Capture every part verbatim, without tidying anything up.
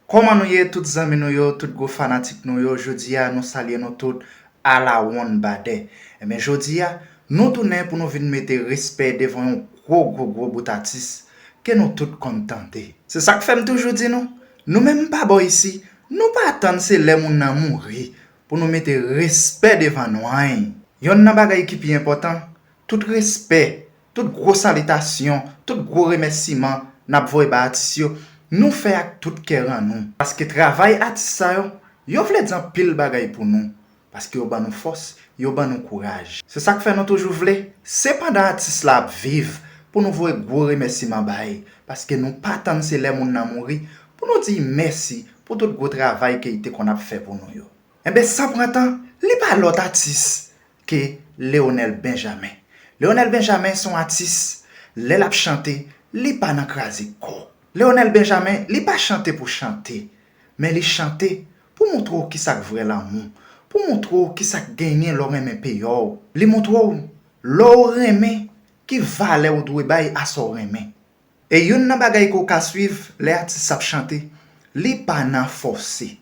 Kòman nou ye, tout zanmi nou yo, tout gwo fanatik nou yo? Jodi a, nou salye nou tout alawonn badè. Enben, jodi a, nou tounen pou nou vin mete respè devan yon gwo, gwo, gwo bout atis ke nou tout konn tande. Se sa k fè m toujou di nou, nou menm pa bò isi, nou pa tann se lè moun nan mouri pou nou mete respè devan nou anyen. Yonn nan bagay ki pi enpòtan, tout respè, tout gwo salitasyon, tout gwo remèsiman n ap voye bay atis yo, nou fè ak tout kè an nou. Paske travay atis sa yo, yo vle di anpil bagay pou nou. Paske yo ban nou fòs, yo ban nou kouraj. Se sa k fè nou toujou vle, se pandan atis la ap viv, pou nou voye gwo remèsiman bay. Paske nou pa tann se lè moun nan mouri, pou nou di mèsi pou tout gwo travay ke li te konn ap fè pou nou yo. Enben, san pran tan, li pa lòt atis ke Léonel Benjamin. Léonel Benjamin se yon atis, lè l ap chante, li pa nan kraze kò. Léonel Benjamin, li pa chante pou chante, men li chante pou montre w kisa k vrè lanmou, pou montre w kisa k genyen lè w renmen peyi w. Li montre w, lè w renmen, ki valè w dwe bay a sa w renmen. E youn nan bagay ke w ka swiv lè atis ap chante, li pa nan fòse.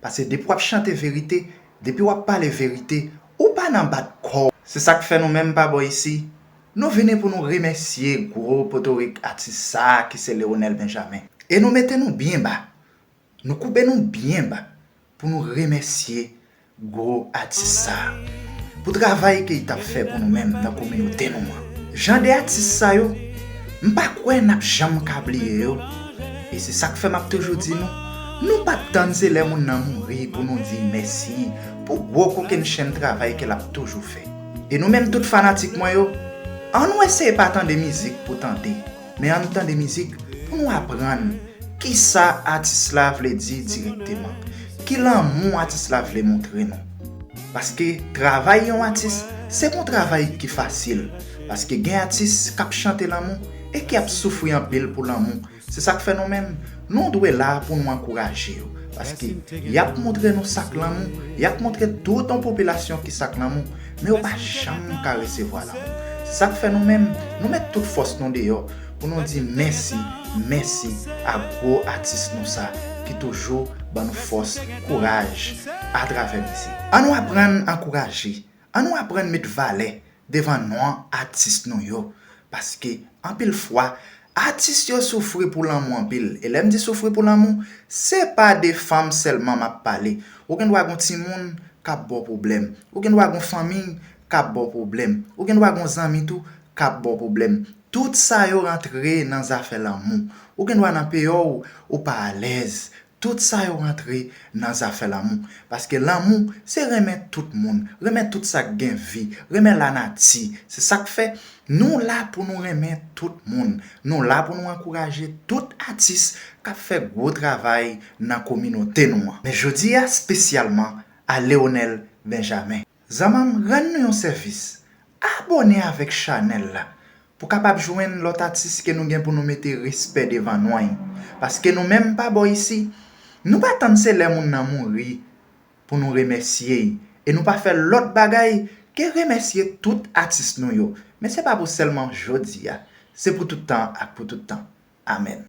Paske depi w ap chante verite, depi w ap pale verite, ou pa nan bat kò w. Se sa k fè nou menm pa bò isi, nou vini pou nou remèsye gwo potorik atis sa a ki se Léonel Benjamin. E nou mete nou byen ba. Nou koube nou byen ba pou nou remèsye gwo atis sa a pou travay ke li t ap fè pou nou menm nan kominote nou an. Jan de atis sa yo, m pa kwè n ap janm ka bliye yo. E se sa k fè m ap toujou di nou, nou p ap tann se lè moun nan mouri pou nou di mèsi pou gwo kokennchenn travay ke l ap toujou fè. E nou menm tout fanatik mwen yo, ann nou eseye pa tande mizik pou tande, men ann tande mizik pou nou aprann kisa atis la vle di dirèkteman, ki lanmou atis la vle montre nou. Paske travay yon atis, se pa yon travay ki fasil. Paske gen atis k ap chante lanmou e ki ap soufri anpil pou lanmou. Se sa k fè nou menm, nou dwe la pou nou ankouraje yo. Paske y ap montre nou sa k lanmou, y ap montre tout yon popilasyon ki sa k lanmou, men yo pa janm ka resevwa lanmou. Se sa k fè nou menm, nou met tout fòs nou deyò pou nou di mèsi, mèsi a gwo atis nou sa ki toujou ban nou fòs, kouraj atravè mizik. Ann nou aprann ankouraje, ann nou aprann met valè devan non atis nou yo. Paske anpil fwa, atis yo soufri pou lanmou anpil. E lè m di soufri pou lanmou, se pa de fanm sèlman m ap pale. Ou gen dwa gen yon timoun k ap ba w pwoblèm. Ou gen dwa gen yon fanmi k ap ba w pwoblèm. Ou gen dwa gen yon zanmi tou k ap ba w pwoblèm. Tout sa yo rantre nan zafè lanmou. Ou gen dwa nan peyi w, ou pa alèz. Tout sa yo rantre nan zafè lanmou. Paske lanmou, se renmen tout moun, renmen tout sa k gen vi, renmen lanati. Se sa k fè nou la pou nou renmen tout moun. Nou la pou nou ankouraje tout atis k ap fè gwo travay nan kominote nou an. Men jodi a, espesyalman a Léonel Benjamin. Zanmi m, rann nou yon sèvis. Abòne avèk chanèl la pou kapab jwenn lòt atis ke nou gen pou nou mete respè devan non yo. Paske nou menm pa bò isi, nou pa tann se lè moun nan mouri pou nou remèsye l. E nou pa fè lòt bagay ke remèsye tout atis nou yo. Men se pa pou sèlman jodi a, se pou tout tan ak pou tout tan. Amèn.